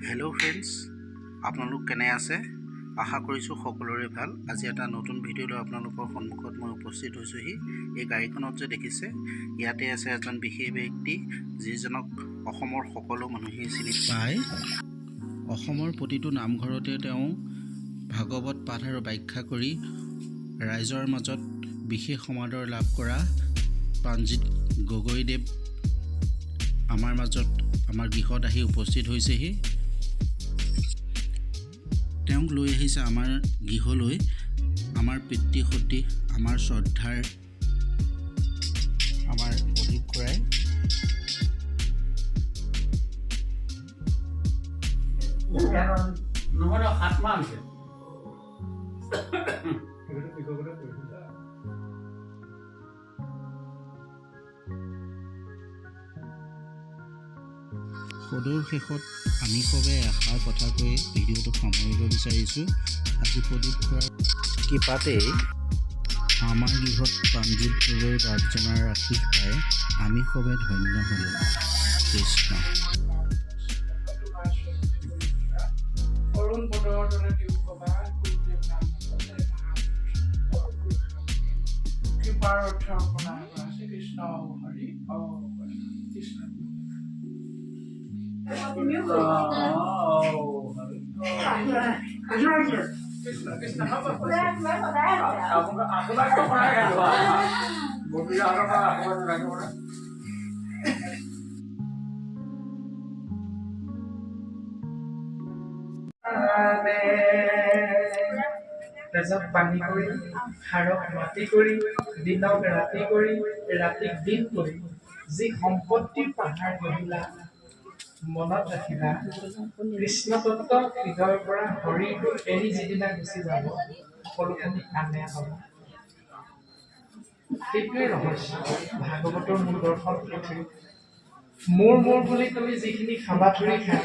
Hello' friends, আপোনালোক কেনে আছে? আশা কৰিছোঁ সকলোৰে ভাল। আজি এটা নতুন ভিডিঅ' লৈ আপোনালোকৰ সন্মুখত মই উপস্থিত হৈছোঁহি। এই গাড়ীখনত যে দেখিছে, ইয়াতে আছে এজন বিশেষ ব্যক্তি, যিজনক অসমৰ সকলো মানুহেই চিনি পায়। অসমৰ প্ৰতিটো নামঘৰতে তেওঁ ভাগৱত পাঠ আৰু ব্যাখ্যা কৰি ৰাইজৰ মাজত বিশেষ সমাদৰ লাভ কৰা প্ৰাণজিৎ গগৈদেৱ আমাৰ মাজত, আমাৰ গৃহত আহি উপস্থিত হৈছেহি। তেওঁক লৈ আহিছে আমাৰ গৃহলৈ আমাৰ পিতৃ সদৃশ, আমাৰ শ্ৰদ্ধাৰ, আমাৰ প্ৰদীপ খুৰাই। নহয় নহয়, 7 মাহ হৈছে। সদৌৰ শেষত আমি সবে এষাৰ কথা কৈ ভিডিঅ'টো সামৰিব বিচাৰিছোঁ। আজি প্ৰদীপ খুৰাৰ কৃপাতেই আমাৰ গৃহত প্ৰাণজিৎ গগৈ বাপজনাৰ আশীষ পাই আমি সবে ধন্য হ'লোঁ। কৃষ্ণ। অৰুণ বদৰৰ দৰে দিও কবা গুৰুদেৱ নাম কৃপাৰ অৰ্থ আপোনাৰ শ্ৰীকৃষ্ণ হৰি অ কৃষ্ণ। কৃষ্ণ কৃষ্ণ। আপোনাক সদায় ববিয়াহঁতৰ পৰা আশীৰ্বাদ নাথাকিব নে? তেজক পানী কৰি, হাড়ক মাটি কৰি, দিনক ৰাতি কৰি, ৰাতিক দিন কৰি যি সম্পত্তিৰ পাহাৰ গঢ়িলা, মনত ৰাখিবা, কৃষ্ণ তত্ত্ব হৃদয়ৰ পৰা শৰীৰটো এৰি যিদিনা গুচি যাব, সকলোখিনি আনে হ'ব। সেইটোৱে ৰহস্য, ভাগৱতৰ মূল দৰ্শন সেইটোৱে। মোৰ মোৰ বুলি তুমি যিখিনি হাবাথুৰি খাই